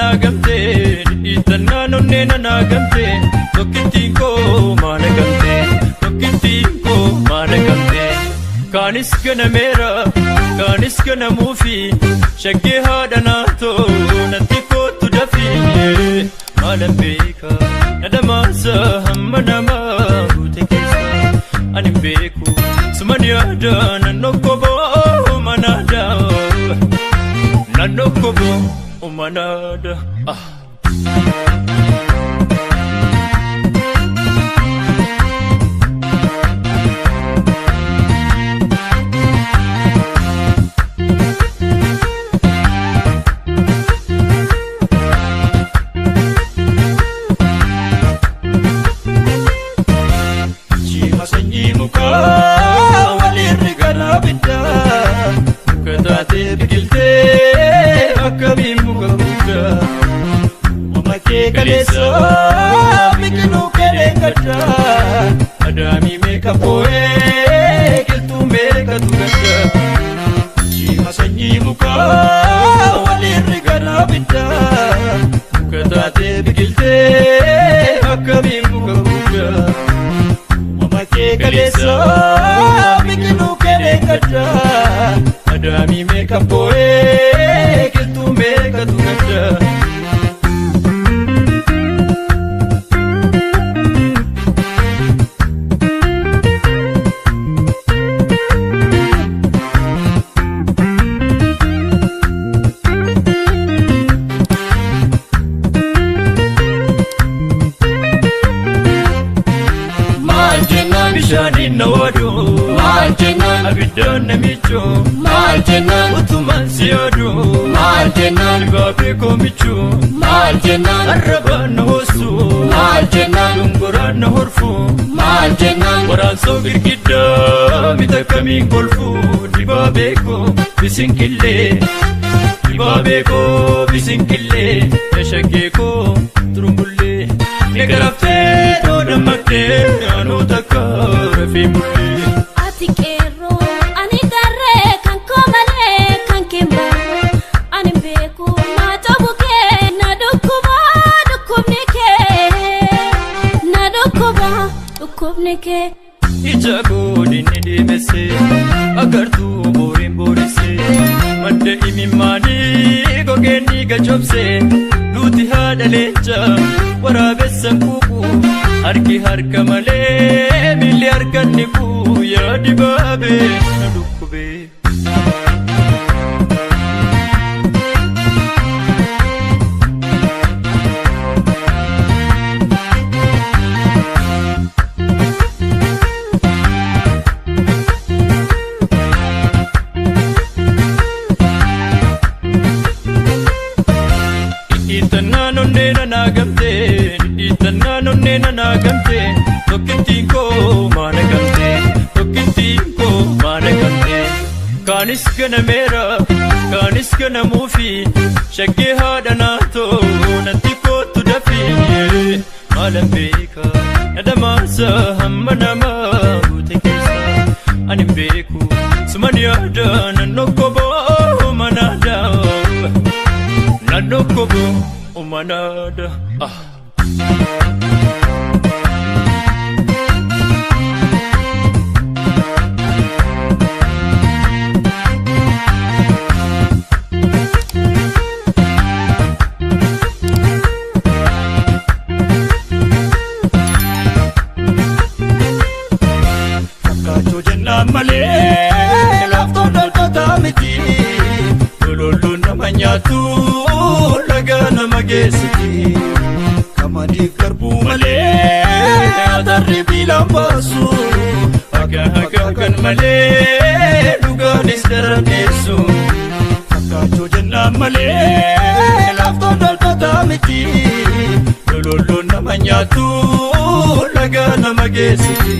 nanaa gamtee, dhidhiittannaan onnee nanaa gamtee, tokkittiin koo maana gamtee, tokkittiin koo maana gamtee. Kaanis ganameera, kaanis ganamuufi, shaggee haadha naatoo natti kootu dafii. Maalan beeka na dhamaasa hamma namaa guute keessa ani hin beeku suman yaada naannoo koboo manaada naannoo koboo manaada. Ah. Shiima sanyii mukaa walirri garaa biddaa muka taatee biqiltee akkamiin muka guddaa uumama kee kaleessa biqiluu keneen gaddaa adaamii meeqa boo'ee qilxuu meeqatu gaddaa. Shiima sanyii mukaa walirri garaa biddaa muka taatee biqiltee akkamiin muka guddaa. Uumama kee kaleessa biqiluu keneen gaddaa adaamii meeqa boo'ee qilxuu meeqatu gaddaa. Maal jennaan bishaaniin na waadu, Maal jennaan abiddaan na miichuu, maal jennaan utumaan si yaadu, maal jennaan dibaabee koo michuu, maal jennaan arrabaan na hoossu, maal jennaan dungoraan na horfu, maal jennaan waraansoo girgiddaa mita kamiin golfu, dibaabee koo bisinkillee, dibaabee koo bisinkillee, yashaggee koo turumbullee, ni garaftee too dammaqtee anuu takka rafee bullee. Ati qeerroo ani garree kan koo malee kan kee baru ani beeku naa cabu kee na dhukkuba dhukkubni kee na dhukkuba dhukkubni kee. Ija godinni deemesse agartuu booriin booresse madda imimmaanii gogeenni gachobse duuti haadha leenca waraabessan quuqu harki harka malee miilli harkan ni quu yaa dibaabee na dhukkubee. Dhidhiittannaan onnee nanaa gamtee, dhidhiittannaan onnee nanaa gamtee, tokkittiin koo maana gamtee, tokkittiin koo maana gamtee. Kaanis ganameera, kaanis ganamuufi, shaggee haadha naatoo natti kootu dafii. Maalan beeka na dhamaasa hamma namaa guute keessa ani hin beeku suman yaada naannoo koboo manaada. Naannoo koboo manaada. Ah. Fakkaachuu jennaan malee laaftoon dhaltoota miti. Lololluun nama nyaatu laga nama geessiti. Qamadiif garbuu malee atarri biilaan baasu. Haga haga kan malee dhugaanis daranneessu. Fakkaachuu jennaan malee laaftoon dhaltoota miti. Lololluun nama nyaatu laga nama geessiti.